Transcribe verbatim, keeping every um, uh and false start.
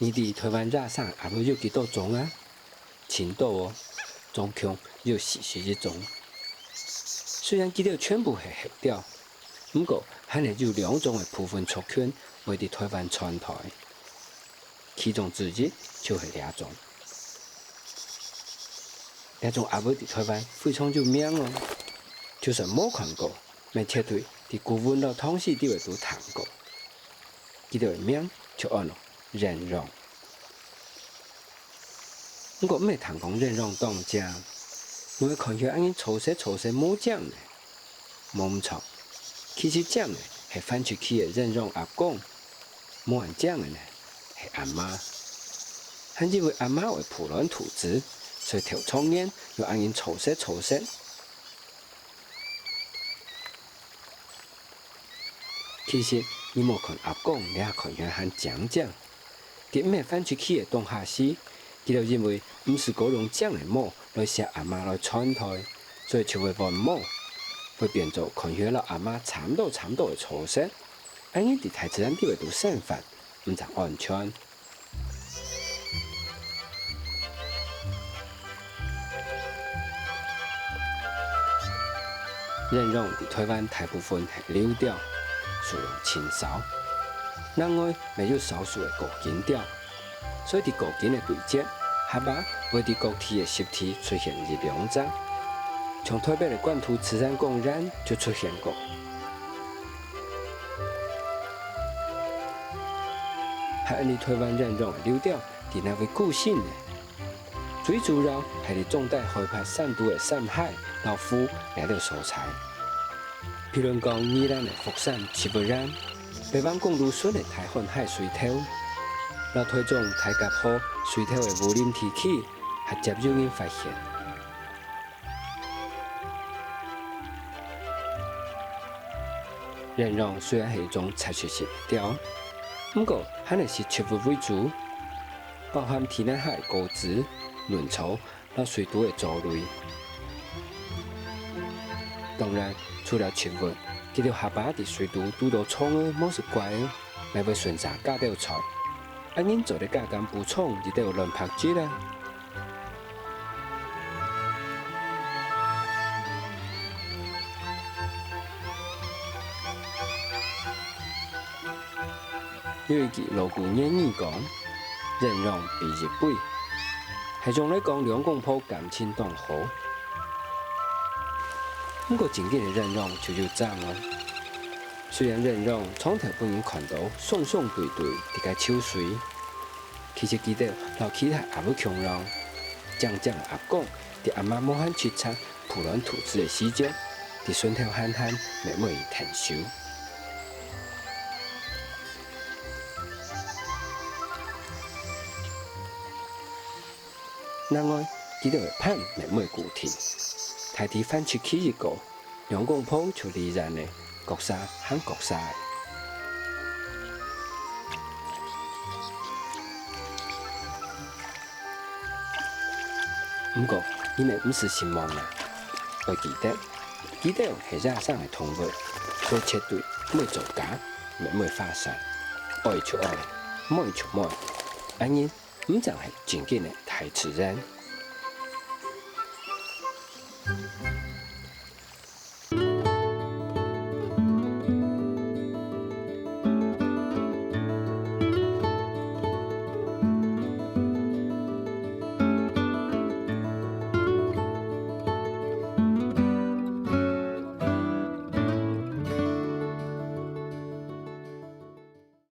你知臺灣野生鴨仔有幾多種啊？盡多哦，總共有四十一種。雖然佢兜全部係候鳥，毋過還係有兩種个部分族群會在臺灣存在，其中之一就係這種。這種鴨仔在臺灣非常有名哦，就算無看過，乜絕對在古文摎唐詩裡肚聽過。 佢兜个名就安到鸞鵞。毋過毋係聽講鸞鵞當靚，仰會看起來恁樣粗細粗細無靚呢？無毋著，其實靚个係繁殖期个鸞鵞鴨公，無恁靚个呢係鴨嫲。還因為鴨嫲會孵卵吐子，所以頭長年又恁樣粗細粗細。 其實，你莫看鴨公這下看起來還靚靚，在毋係繁殖期个當下時，佢兜因為毋使過用靚个毛來餳鴨嫲來傳代，所以就會換毛，會變做看起來摎鴨嫲差毋多差毋多个粗細。恁樣在大自然裡肚生活，毋但安全。 鸞鵞在臺灣大部分係留鳥，數量盡少。另外，乜有少數个過境鳥，所以在過境个季節，鴨嫲會在各地个濕地出現一兩隻，像臺北个關渡自然公園就出現過。 還恁樣臺灣鸞鵞个留鳥在哪位固定呢？最主要係在中低海拔深度个山溪摎湖這兜所在。譬論講宜蘭个福山植物園、北橫公路脣个大漢溪水頭，摎臺中大甲河水頭个霧林地區，還輒有人發現。 鸞鵞雖然係一種雜食性个鳥，毋過還係食植物為主，包含地泥下个果子、嫩草摎水肚个藻類。當然，除了植物，佢兜下把在水肚堵著蟲仔無食怪仔，乜會順續咬兜菜，恁樣做得加減補充一兜卵白質啊。 有一句老古諺語講：「鸞鵞比翼飛」，係用來講兩公婆感情當好。毋過正經个鸞鵞就有爭哦。雖然鸞鵞長透分人看著相相對對在該泅水，其實佢兜摎其他鴨仔共樣，靚靚个鴨公在鴨嫲無閒直掣孵卵吐子个時節，在脣頭閒閒乜會去𢯭手。另外，佢兜个伴乜會固定，大體繁殖期一過， 兩公婆就離散咧，各儕行各儕个。毋過，你乜毋使失望啊！愛記得，佢兜係野生个動物，所以絕對毋會做假，乜毋會發散。愛就愛，毋愛就毋愛，恁樣毋正係正經个大自然。